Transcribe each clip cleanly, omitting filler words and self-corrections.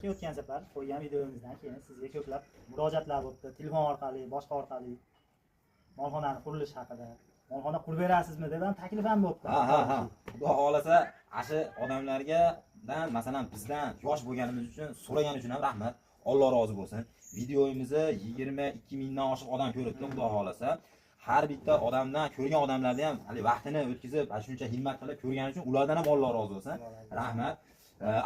Aka, o'tgan safar qo'ygan videomizdan keyin sizga ko'plab murojaatlar bo'libdi, telefon orqali, boshqa orqali molxonani qurilishi haqida. Molxona qurib berasizmi deb ham taklif ham bo'libdi. Ha. Xudo xohlasa, ashu odamlarga dan, masalan, bizdan yosh bo'lganimiz uchun so'ragan uchun ham rahmat. Alloh rozi bo'lsin. Videomizni 22 mingdan oshiq odam ko'ribdi, Xudo xohlasa. Har bitta odamdan, ko'rgan odamlarni ham hali vaqtini o'tkazib, shuncha himmat qilib ko'rgani uchun ulardan ham Alloh rozi bo'lsin. Rahmat.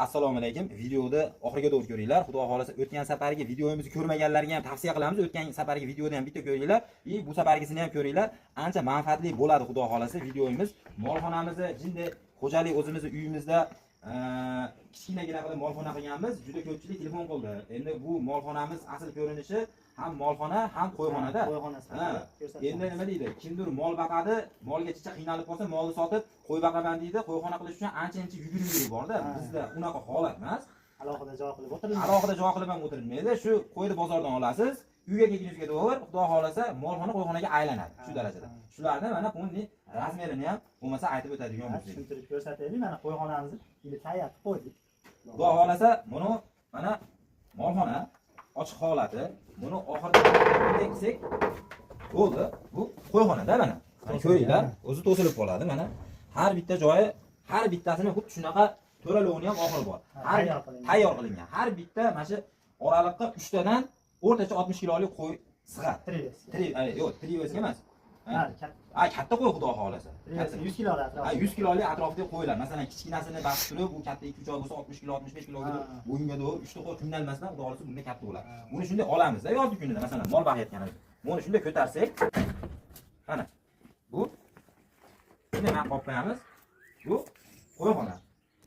Assalomu alaykum. Videoni oxiriga to'g'ri ko'ringlar. Xudo xohlasa o'tgan safargi videomizni ko'rmaganlarga ham tavsiya qilamiz. O'tgan safargi videoni ham bitta ko'ringlar, bu safargisini ham ko'ringlar. Ancha manfaatli bo'ladi Xudo xohlasa videomiz. Molxonamizni jinday xo'jalik o'zimizni uyimizda kichkinagina qilib molxona qilganmiz. Juda ko'pchilik telefon qildi. Endi bu molxonamiz asl ko'rinishi ham molxona, ham qo'yxonada. Endi nima deydi? Kimdir mol boqadi, molga chicha qiynalib qolsa, molni sotib qo'y boqaman deydi. Qo'yxona qilish uchun ancha-ancha yugurib borda. Bizda unaqa holat emas. Alohida joy qilib o'tirilmaydi. Alohida joy qilib ham o'tirilmaydi. Shu qo'yni bozordan olasiz, uyga kelguningizga to'g'ri, Xudo xohlasa molxona qo'yxonaga aylanadi shu darajada. Shularni mana buning razmerini ham bo'lmasa aytib o'tadigan bo'lsak. Tushuntirib ko'rsataylik. Mana qo'yxonamizni endi tayyor qilib qo'ydik. Xudo xohlasa buni mana molxona ochiq holati. Buni oxirida bunday qilsak bo'ldi. Bu qo'yxonada mana. Mana ko'ringlar, o'zi to'silib qoladi mana. Har bitta joyi, har bittasini xuddi shunaqa to'ralovini ham oxiri bor. Har tayyor qilingan. Har bitta mana shu oraliqqa 3 tadan o'rtacha 60 kilolik qo'y sig'adi. Yo'q, trivesga emas. Ha, katta qo'y Xudo xohlasa. 100 kilolik atrofida. Ha, 100 kilolik atrofida qo'ylar. Masalan, kichkinasini baqib turib, bu katta 2-3 oy bo'lsa 60 kilo, 65 kiloga bo'yinga to'g'ri 3 ta qo'y qiynalmasdan Xudo xohlasa bunda katta bo'ladi. Buni shunday olamizda yozgi kunida, masalan, mol boqayotganimizda. Buni shunday ko'tarsak, mana bu shunday mana qo'yib qo'yamiz. Bu qo'yxona.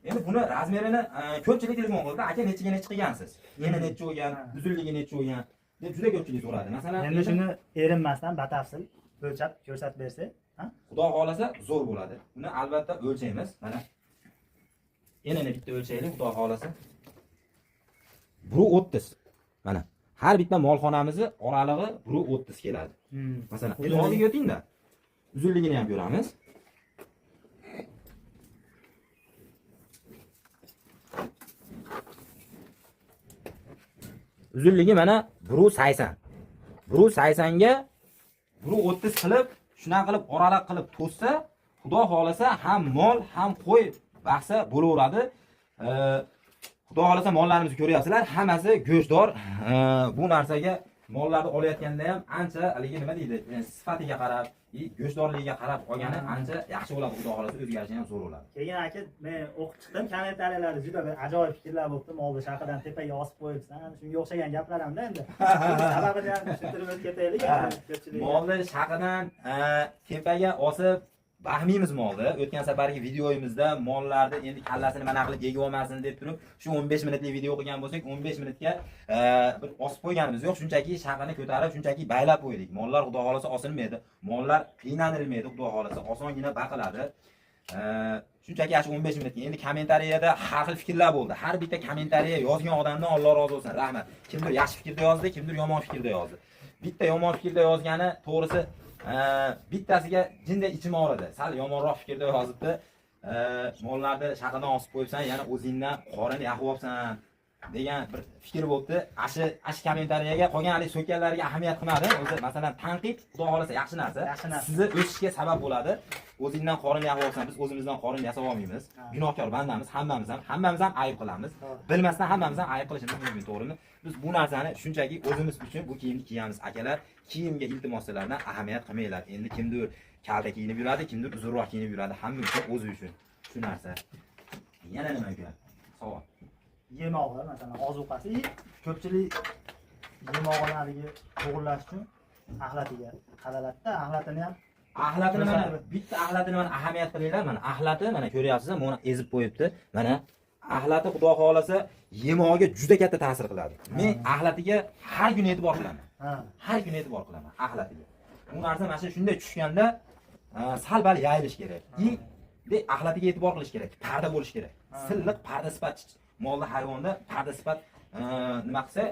Endi buni razmerini ko'pchilik telefon qildi. Aka, nechiga nechi qilgansiz? Yana necha bo'lgan, uzunligi necha bo'lgan deb juda ko'pchilik so'radi. Masalan, endi shuni erinmasdan batafsil o'lchab ko'rsatib bersak, ha? Xudo xohlasa zo'r bo'ladi. Buni albatta o'lchaymiz. Mana enini bitta o'lchaylik, Xudo xohlasa. 1.30. Mana har bitta molxonamizni oralig'i 1.30 keladi. Masalan, endi oldiga o'tingda. Uzunligini ham ko'ramiz. Uzunligi mana 1.80. 1.80 ga 1.30 qilib, shunaqa qilib oraliq qilib to'ssa, Xudo xohlasa ham mol, ham qo'y baqsa bo'laveradi. Xudo xohlasa mollarimizni ko'ryapsizlar, hammasi go'shtdor. Bu narsaga mollarni olayotganda ham ancha haligi nima deydi, sifatiga qarab, go'shtdorligiga qarab olgani ancha yaxshi bo'ladi. Xudo xohlasa o'zgarishi ham zo'r bo'ladi. Keyin aka, men o'qib chiqdim, kommentariyalarda juda bir ajoyib fikrlar bo'libdi. Molni shaqidan tepaga osib qo'yibsan, shunga o'xshagan gaplar hamda endi. Sababini ham tushuntirib o'tib ketaylik. Molni shaqidan tepaga osib baxmaymiz molni. O'tgan safargi videoyimizda mollarni endi kallasini mana qilib yegib olmasin deb turib, shu 15 minutlik video qilgan bo'lsak, 15 minutga bir osib qo'yganimiz yo'q. Shunchaki shaqini ko'tarib, shunchaki baylab qo'ydik. Mollar Xudo xohlasa osilmaydi, mollar qiynanilmaydi, Xudo xohlasa osongina baqiladi. Shunchaki shu 15 minutga. Endi kommentariyada har xil fikrlar bo'ldi. Har bitta kommentariya yozgan odamdan Alloh rozi bo'lsin, rahmat. Kimdir yaxshi fikrda yozdi, kimdir yomon fikrda yozdi. Bitta yomon fikrda yozgani to'g'risi bittasiga jinday ichim og'ridi. Sal yomonroq fikrda yozibdi. Mollarni shaqidan osib qo'yibsan, yana o'zingdan qorin yaqib olibsan degan bir fikr bo'libdi. Ashi kommentariyaga qolgan hali so'kkanlarga ahamiyat qilmadim. O'zi masalan tanqid Xudo xohlasa yaxshi narsa. Sizni o'sishga sabab bo'ladi. O'zingdan qorin yaqib olsan, biz o'zimizdan qorin yasab olmaymiz. Gunohkor bandamiz, hammamiz ham ayib qilamiz. Bilmasdan hammamiz ham ayib qilishimiz mumkin, to'g'rimi? Biz bu narsani shunchaki o'zimiz uchun bu kiyimni kiyamiz akalar. Kiyimga iltimoslardan ahamiyat qilmanglar. Endi kimdir kalta kiyinib yuradi, kimdir uzunroq kiyinib yuradi. Hamma uchun o'zi uchun shu narsa. Yana nima uka? Savol. Yemog'i, masalan, ozuqasi. Ko'pchilik yemog'ini haligi to'g'irlash uchun axlatiga qadalatda, axlatini ham axlatini mana bitta axlatini mana ahamiyat qilinglar. Mana axlati mana ko'ryapsizlar, mana ezib qo'yibdi. Mana axlati Xudo xohlasa yemog'iga juda katta ta'sir qiladi. Men axlatiga har kuni e'tibor qilaman. Har kuni e'tibor qilaman axlatiga. Bu narsa mana shunday tushganda sal-bal yayilish kerak. De axlatiga e'tibor qilish kerak. Parda bo'lish kerak. Silliq parda sifat molda hayvonda parda sifat nima qilsa,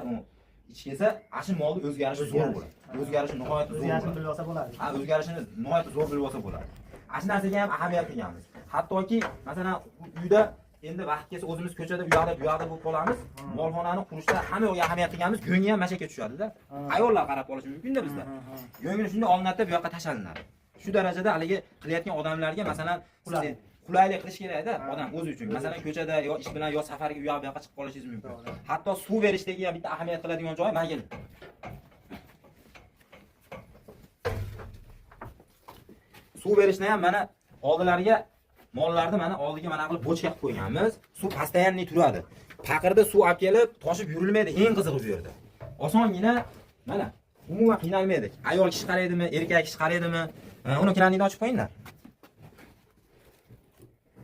ichki kelsa, ana molni o'zgarishi zo'r bo'ladi. O'zgarishi nihoyatda zo'r O'zgarishini bo'ladi. bilib olsa bo'ladi. Ha, o'zgarishini nihoyatda zo'r bilib olsa bo'ladi. Ana shu narsaga ham ahamiyat qilganmiz. Hattoki, masalan, uyda Endi vaqt kelsa o'zimiz ko'chada u yoqda bu yoqda bo'lib qolamiz. Molxonani qurishda hamma yoqqa ahamiyat qilganmiz, go'ngi ham mana shu yerga tushadi-da. Ayollar qarab qolishi mumkin-da bizda. Go'ngini shunday olinadi-da, bu yoqqa tashlalinadi. Shu darajada haligi qilayotgan odamlarga masalan qulaylik qilish kerak-da odam o'zi uchun. Masalan, ko'chada yo ish bilan yo safarga u yoq bu yoqqa chiqib qolishingiz mumkin. Hatto suv berishdagi ham bitta ahamiyat qiladigan joyi mana keling. Suv berishni ham mana oldilariga mollarni mana oldiga mana qilib bochka qilib qo'yganmiz. Suv постоянно turadi. Paqirda suv olib kelib toshib yurilmaydi, eng qizig'i bu yerda. Osongina mana umuman qiynalmaydi. Ayol kishi qaraydimi, erkak kishi qaraydimi? Uni kranini ochib qo'yinglar.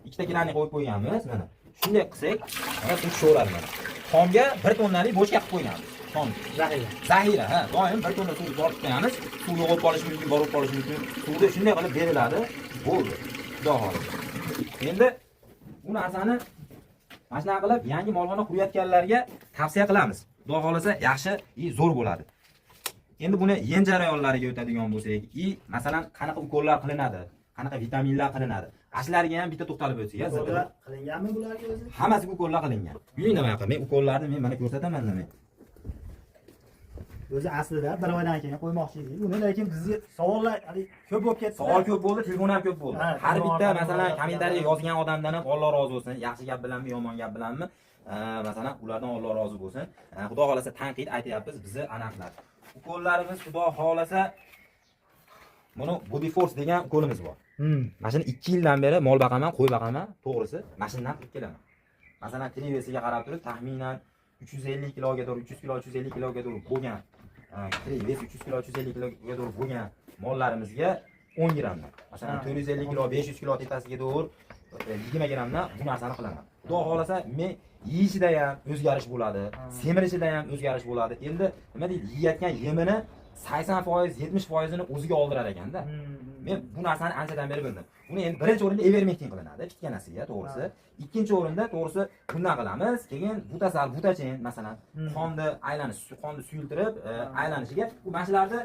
Ikkita kranni qo'yib qo'yganmiz mana. Shunday qilsak, mana suv tushaveradi mana. Tomga 1 tonnalik bochka qilib qo'yganmiz. Tom. Zaxira. Zaxira, ha, doim 1 tonna suv borib qo'yamiz. Suv yo'qolib qolishi mumkin, borib qolishi mumkin. Suvni shunday qilib beriladi. Bo'ldi. Xudo xohlasa. Endi bu narsani mana shunaqa qilib yangi molxona qurayotganlarga tavsiya qilamiz. Xudo xohlasa yaxshi, zo'r bo'ladi. Endi buni yem jarayonlariga o'tadigan bo'lsak, masalan, qanaqa ukollar qilinadi, qanaqa vitaminlar qilinadi. Ashlarga ham bitta to'xtalib o'tsak, ya, Ukollar qilinganmi bularga o'zi? Hammasiga ukollar qilingan. Yuring nima yoqqa, men ukollarni men mana ko'rsataman men. O'zi aslida bir oydan keyin qo'ymoqchi edik. Uni lekin bizga savollar hali ko'p bo'lib ketdi. Savol ko'p bo'ldi, telefon ham ko'p bo'ldi. Har bitta masalan kommentariya yozgan odamdan ham Alloh rozi bo'lsin. Yaxshi gap bilanmi, yomon gap bilanmi? Masalan, ulardan Alloh rozi bo'lsin. Xudo xolasa tanqid aytyapmiz, bizni aniqlab. Ukollarimiz Xudo xolasa buni Body Force degan ukolimiz bor. Mana shuni 2 yildan beri mol baqaman, qo'y baqaman, to'g'risi, mana shundan qilib kelaman. Masalan, televizorga qarab turib, taxminan 350 kiloga to'g'ri, 300 kilo, 350 kiloga to'g'ri bo'lgan, vес 300 kilo, 350 kiloga to'g'ri bo'lgan mollarimizga 10 grammdan. Masalan, 450 kilo, 500 kilo tepasiga to'g'ri 20 grammdan bu narsani qilaman. Xudo xolasa, men yeyishida ham o'zgarish bo'ladi, semirishida ham o'zgarish bo'ladi. Endi nima deydi, yeyotgan yemini 80%, 70%ini o'ziga oldirar ekanda. Men bu narsani anchadan beri bildim. Buni endi birinchi o'rinda ivermektin qilinadi, kichkinasiga, to'g'risi. Ikkinchi o'rinda to'g'risi bundan qilamiz. Keyin butasal, butachin masalan, qonni aylanish, qonni suyultirib, aylanishiga bu mashularni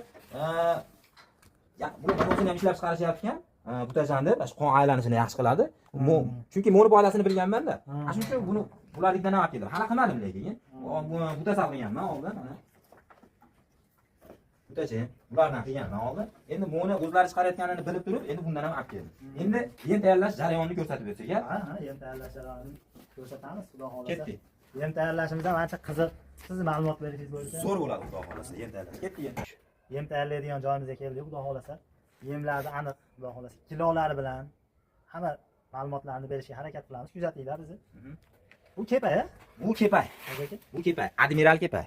buni o'zini ham ishlab chiqarishyapti ekan. Butachanni, shu qon aylanishini yaxshi qiladi. Chunki mo'ni foydasini bilganman-da. Shuning uchun buni bularnikidan ham olib keldim. Hali qilmadim lekin. Butasal qilganman oldin mana. Butachin, bulardan qilganman oldin. Endi mo'ni o'zlari chiqarayotganini bilib turib, endi bundan ham olib keldim. Endi yem tayyorlash jarayonini ko'rsatib o'tsak, Ha, yem tayyorlash jarayonini ko'rsatamiz, Xudo xolasa. Ketdik. Yem tayyorlashimiz ham ancha qiziq. Siz ma'lumot berishingiz bo'yicha. Zo'r bo'ladi Xudo xolasa, yem tayyorlash. Ketdik endi. Yem tayyorlaydigan joyimizga keldik, Xudo xolasa. Yemlarni aniq, Xudo xolasa, kilolari bilan hamma ma'lumotlarni berishga harakat qilamiz. Kuzatinglar bizni. Bu kepay, a? Bu kepay. Bu kepay, Admiral kepay.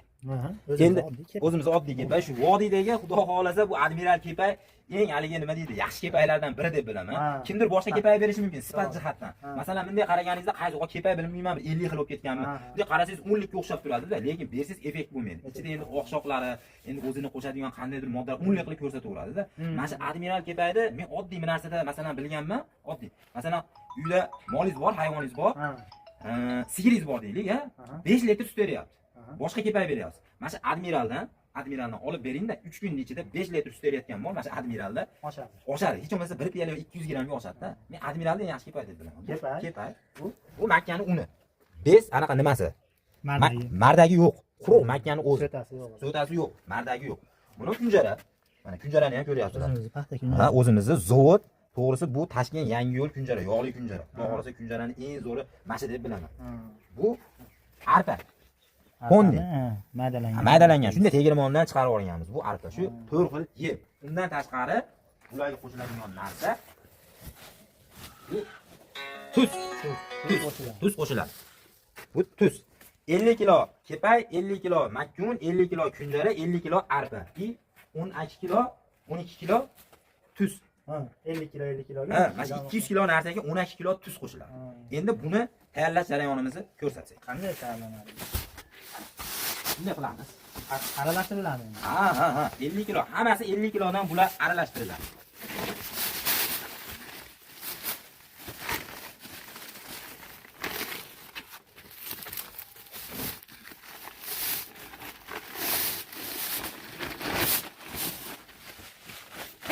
Endi o'zimiz oddiy kepay, shu vodiydagi Xudo xolasa bu Admiral kepay eng haligi nima deydi, yaxshi kepaylardan biri deb bilaman. Kimdir boshqa kepay berishi mumkin sifat jihatdan. Masalan, bunday qaraganingizda qaysi kepay bilmayman, 50 xil bo'lib ketganmi. Bunday qarasangiz 10 likka o'xshab turadi-da, lekin bersangiz effekt bo'lmaydi. Ichida endi oqshoqlari, endi o'zini qo'shadigan qandaydir moddalar 10 lik qilib ko'rsataveradi-da. Mana shu Admiral kepayni men oddiy bir narsada masalan bilganman, oddiy. Masalan, uyda molingiz bor, hayvoningiz bor. Sigiringiz bor deylik, ha? 5 litr sut beryapti. Boshqa kepay beryapsiz. Mana shu Admiraldan olib beringda 3 kunning ichida 5 litr sut berayotgan mol mana shu Admiralda oshadi. Oshadi. Hech bo'lmasa 1 piyola 200 grammga oshadi-da. Men Admiralda eng yaxshi kepay deb bilaman. Kepay. Kepay. Bu makkani uni. Bez anaqa nimasi? Mardagi. Mardagi yo'q. Quruq makkani o'zi. So'tasi yo'q. So'tasi yo'q, mardagi yo'q. Buni kunjara. Mana kunjarani ham ko'ryapsizlar. O'zimizni paxta kunjara. Ha, o'zimizni zavod. To'g'risi bu Toshkent yangi yo'l kunjara, yog'li kunjara. Xudo xolasa kunjarani eng zo'ri mana shu deb bilaman. Bu arpa. Qo'ndi. Maydalangan. Maydalangan. Shunday tegirmondan chiqarib olganmiz bu arpa. Shu 4 xil yem. Undan tashqari ularga qo'shiladigan narsa bu tuz. Tuz qo'shiladi. Bu tuz. 50 kilo kepay, 50 kilo makkun, 50 kilo kunjara, 50 kilo arpa. 12 kilo, 12 kilo tuz. 50 kilo, 50 kilo. Ha, mana shu 200 kilo narsaga 12 kilo tuz qo'shiladi. Endi buni tayyorlash jarayonimizni ko'rsatsak. Qanday tayyorlanadi? Bunday qilamiz. Aralashtiriladi. Ha. 50 kilo, hammasi 50 kilodan bular aralashtiriladi.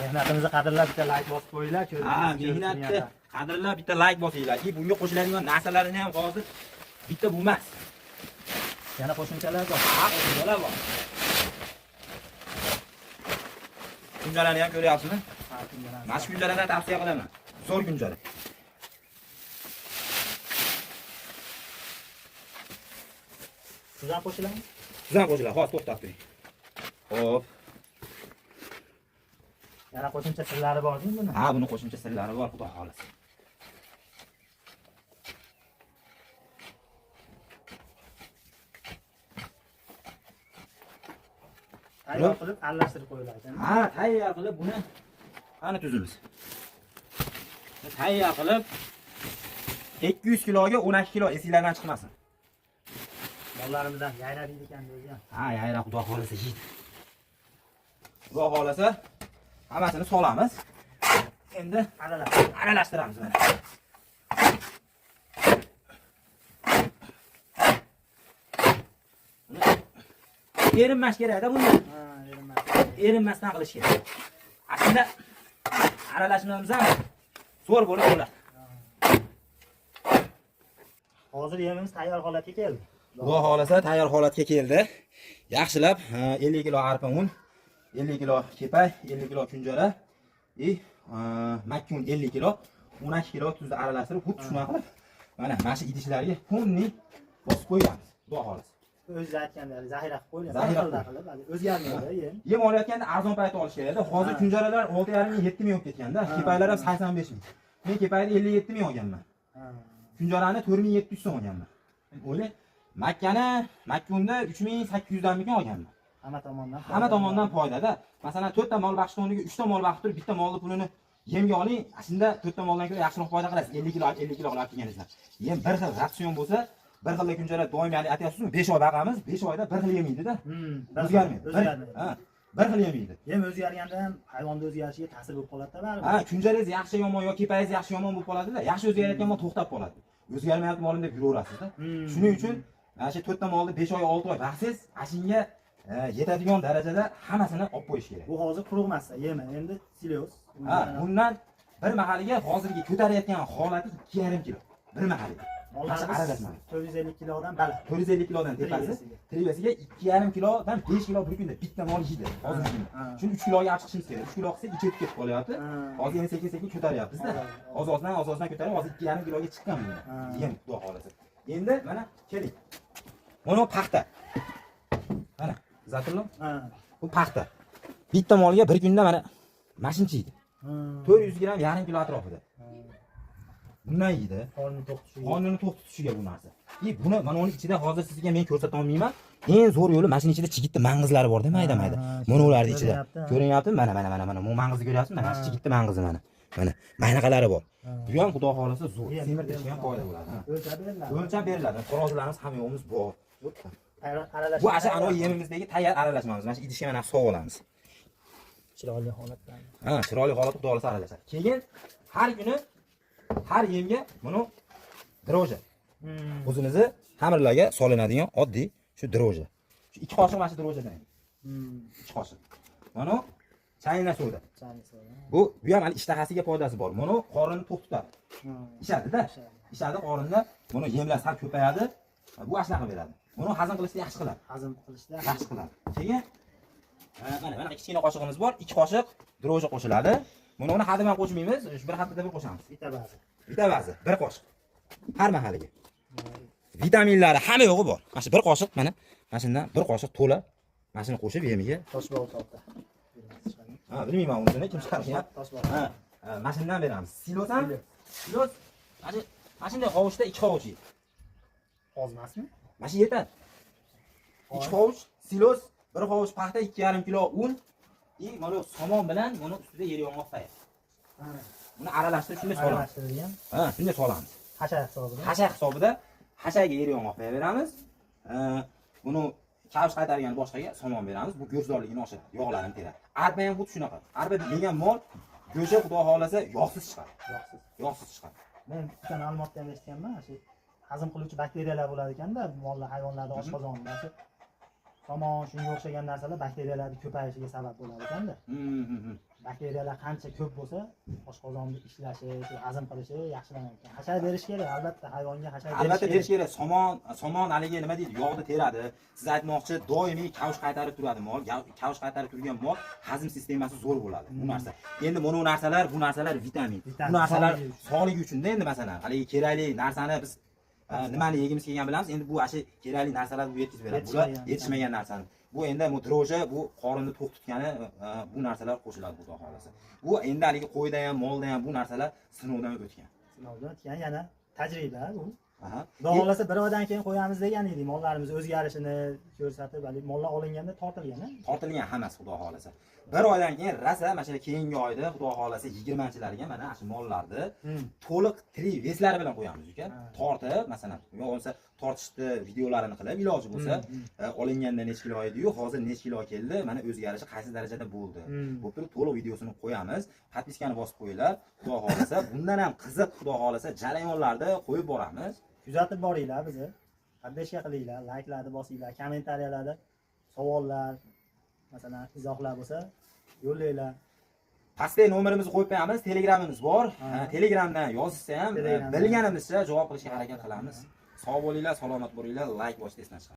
Mehnatimizni qadrlab bitta like bosib qo'yinglar. Ha, mehnatni Qadrlar bitta like bosinglar. Bunga qo'shiladigan narsalarini ham hozir bitta bu emas. Yana qo'shimchalar bor. Ha, qo'shimchalar bor. Kunjalarni ham ko'ryapsizmi? Ha, kunjalarni. Mana shu kunjalardan tavsiya qilaman. Zo'r kunjara. Tuz ham qo'shiladimi? Tuz ham qo'shiladi. Hozir to'xtab turing. Xo'p. Yana qo'shimcha sirlari bor deymi buni? Ha, buni qo'shimcha sirlari bor, xudo xolasa. Tayyor qilib aralashtirib qo'yiladi. Ha, tayyor qilib buni qani tuzimiz. Tayyor qilib 200 kiloga 12 kilo esinglardan chiqmasin. Mollarimizdan yayrab yeydi ekan o'zi ham. Ha, yayrab xudo xolasa yeydi. Xudo xolasa hammasini solamiz. Endi aralashtiramiz mana. Erinmas kerak-da bunda. Ha, erinmas. Erinmasdan qilish kerak. Aslida aralashmamiz ham zo'r bo'lib bo'ladi. Hozir yemimiz tayyor holatga keldi. Xudo xolasa tayyor holatga keldi. Yaxshilab 50 kilo arpa un, 50 kilo kepak, 50 kilo kunjara, makka un 50 kilo, 12 kilo tuzni aralashtirib, xuddi shunaqa qilib mana shu idishlarga xunni bosib qo'yamiz. Xudo xolasa. O'zingiz aytgandek, zaxira qilib qo'yilgan. Zaxira qilib, o'zgarmaydi yem. Yem olayotganda arzon paytda olish kerak-da. Hozir kunjaralar 6,5 ming, 7 ming bo'lib ketganda, kepaklar ham 85 ming. Men kepakni 57 ming olganman. Kunjarani 4700 so'm olganman. O'ylang, makkani, makka unni 3800 dan mikin olganman. Hamma tomondan Hamma tomondan foydada. Masalan, 4 ta mol baxshni o'rniga 3 ta mol baxib turib, bitta molni pulini yemga oling, shunda 4 ta moldan ko'ra yaxshiroq foyda qilasiz. 50 kilo, 50 kilo olib kelganingizdan. Yem bir xil ratsion bo'lsa, bir xil kunjara doim ya'ni aytyapsizmi, 5 oy baqamiz, 5 oyda bir xil yemaydi-da. O'zgarmaydi. O'zgarmaydi. Ha, bir xil yemaydi. Yem o'zgarganda ham hayvonda o'zgarishiga ta'sir bo'lib qoladi-da baribir. Ha, kunjarangiz yaxshi yomon yoki kepangiz yaxshi yomon bo'lib qoladi-da. Yaxshi o'zgarayotgan mol to'xtab qoladi. O'zgarmayapti molim deb yuraverasiz-da. Shuning uchun mana shu 4 ta molni 5 oy, 6 oy baqsangiz, ashunga yetadigan darajada hammasini olib qo'yish kerak. Bu hozir quruq massa yemi, endi silos. Ha, bundan bir mahaliga hozirgi ko'tarayotgan holati 2,5 kilo. Bir mahaliga. Mollarimiz 450 kilodan baland. 450 kilodan tepasi, trivasiga 2,5 kilodan 5 kilo bir kunda bitta mol yeydi. Hozirgi kunda. Shuni 3 kiloga olib chiqishimiz kerak. 3 kilo qilsak ichib ketib qolyapti. Hozir endi sekin-sekin ko'taryapmiz-da. Oz-ozdan ko'tarib, hozir 2,5 kiloga chiqqan buni. Yem, xudo xolasa. Endi mana keling. Mana paxta. Mana, Zatullo. Bu paxta. Bitta molga bir kunda mana mashincha yeydi. 400 gram, yarim kilo atrofida. Bundan yeydi. Qornini to'q tutishiga bu narsa. Buni mana uning ichida hozir sizga men ko'rsata olmayman. Eng zo'r yo'li mana shuning ichida chigitni mang'izlari bor-da, mayda-mayda. Mana ularni ichida. Ko'rinyaptimi? Mana mana mana mana bu mang'izni ko'ryapsizmi? Mana shu chigitni mang'izi mana. Mana maynaqalari bor. Bu ham xudo xolasa zo'r. Semirtirishga ham foyda bo'ladi. O'lchab beriladi. O'lchab beriladi. Xo'rozlarimiz ham yo'g'imiz bor. Bu asha ana yemimizdagi tayyor aralashmamiz. Mana shu idishga mana solib olamiz. Chiroyli holatda. Ha, chiroyli holatda xudo xolasa aralashadi. Keyin har kuni har yemga buni dro'ja. O'zimizni xamirlarga solinadigan oddiy shu dro'ja. Shu 2 qoshiq mana shu dro'jadan. 2 qoshiq. Mana chayna soda. Bu ham hali ishtahasiga foydasi bor. Buni qorinni to'q tutadi. Ishadida. Ishadi qorinda. Buni yemlar sal ko'payadi. Bu ashna qilib beradi. Buni hazm qilishda yaxshi qiladi. Hazm qilishda yaxshi qiladi. Keyin mana mana kichkina qoshig'imiz bor. 2 qoshiq dro'ja qo'shiladi. Buni uni hademdan qo'shmaymiz, shu bir haftada bir qo'shamiz. Bitta ba'zi. Bitta ba'zi, bir qoshiq. Har mahaliga. Vitaminlari hamma yo'g'i bor. Mana shu bir qoshiq mana mana shundan bir qoshiq to'la mana shuni qo'shib yemiga toshbog' topdi. Ha, bilmayman unisini kim chiqargan. Toshbog'. Ha, mana shundan beramiz. Silos ham, silos mana shunday hovuchda 2 hovuch yeydi. Oz emasmi? Mana shu yetadi. 2 hovuch silos, 1 hovuch paxta, 2,5 kilo un, mana somon bilan buni ustida yer yong'oq payt. Buni aralashtirib shunday solamiz. Aralashtirilgan. Ha, shunday solamiz. Hasha hisobida. Hasha hisobida hashaga yer yong'oq beramiz. Buni kavish qaytargan boshqaga somon beramiz. Bu go'shtdorligini oshiradi, yog'larini teradi. Arpa ham xuddi shunaqa. Arpa degan mol go'shti xudo xolasa yog'siz chiqadi. Yog'siz. Yog'siz chiqadi. Men bitta ma'lumotda ham eshitganman, shu hazm qiluvchi bakteriyalar bo'ladi ekanda, mollar, hayvonlarda oshqozonda shu Somon, shunga o'xshagan narsalar bakteriyalarni ko'payishiga sabab bo'lar ekanda. Bakteriyalar qancha ko'p bo'lsa, oshqozonni ishlashi, shu hazm qilishi yaxshilanar ekan. Hashar berish kerak, albatta hayvonga hashar berish Albatta kerak. Berish kerak. Somon haligi nima deydi, yog'ni teradi. Siz aytmoqchi, doimiy kavush qaytarib turadi mol. Kavush qaytarib turgan mol hazm sistemasi zo'r bo'ladi. Bu narsa. Endi mana bu narsalar, bu narsalar vitamin. Vitamin, Bu narsalar sog'ligi uchun. Sog'ligi uchun-da endi masalan, haligi kerakli narsani biz nimani yegimiz kelgan bilamiz. Endi bu ashu kerakli narsalar bu yetkazib beradi. Bular Yetishmagan. Yetishmagan narsani. Bu endi bu дрожжи, bu qorinni to'q tutgani, bu narsalar qo'shiladi xudo xohlasa. Bu endi haligi qo'yda ham, molda ham bu narsalar sinovdan o'tgan. Sinovdan o'tgan, yana tajriba bu. Aha. Xudo xohlasa bir oydan keyin qo'yamiz degan edik. Mollarimiz o'zgarishini ko'rsatib, haligi mollar olinganda tortilgan, a? Tortilgan hammasi xudo xohlasa. Bir oydan keyin rosa mana shu keyingi oyda xudo xohlasa 20-chilariga mana shu mollarni to'liq tirik вес lari bilan qo'yamiz uka. Tortib, masalan, yo bo'lmasa tortishni videolarini qilib, iloji bo'lsa, olinganda necha kilo edi-yu, hozir necha kilo keldi, mana o'zgarishi qaysi darajada bo'ldi. Bo'lib turib to'liq videosini qo'yamiz. Подписка ni bosib qo'yinglar. Xudo xohlasa, bundan ham qiziq xudo xohlasa jarayonlarni qo'yib boramiz. Kuzatib boringlar bizni. Поддержка qilinglar, layklarni bosinglar, kommentariyalarda savollar, masalan, izohlar bo'lsa, yo'llanglar. Pastda nomerimizni qo'yib qo'yamiz, Telegramimiz bor. Telegramdan yozishsa ham Telegramdan. bilganimizcha javob qilishga harakat qilamiz. Sog' bo'linglar, salomat bo'linglar, layk bosishni esdan chiqarmang.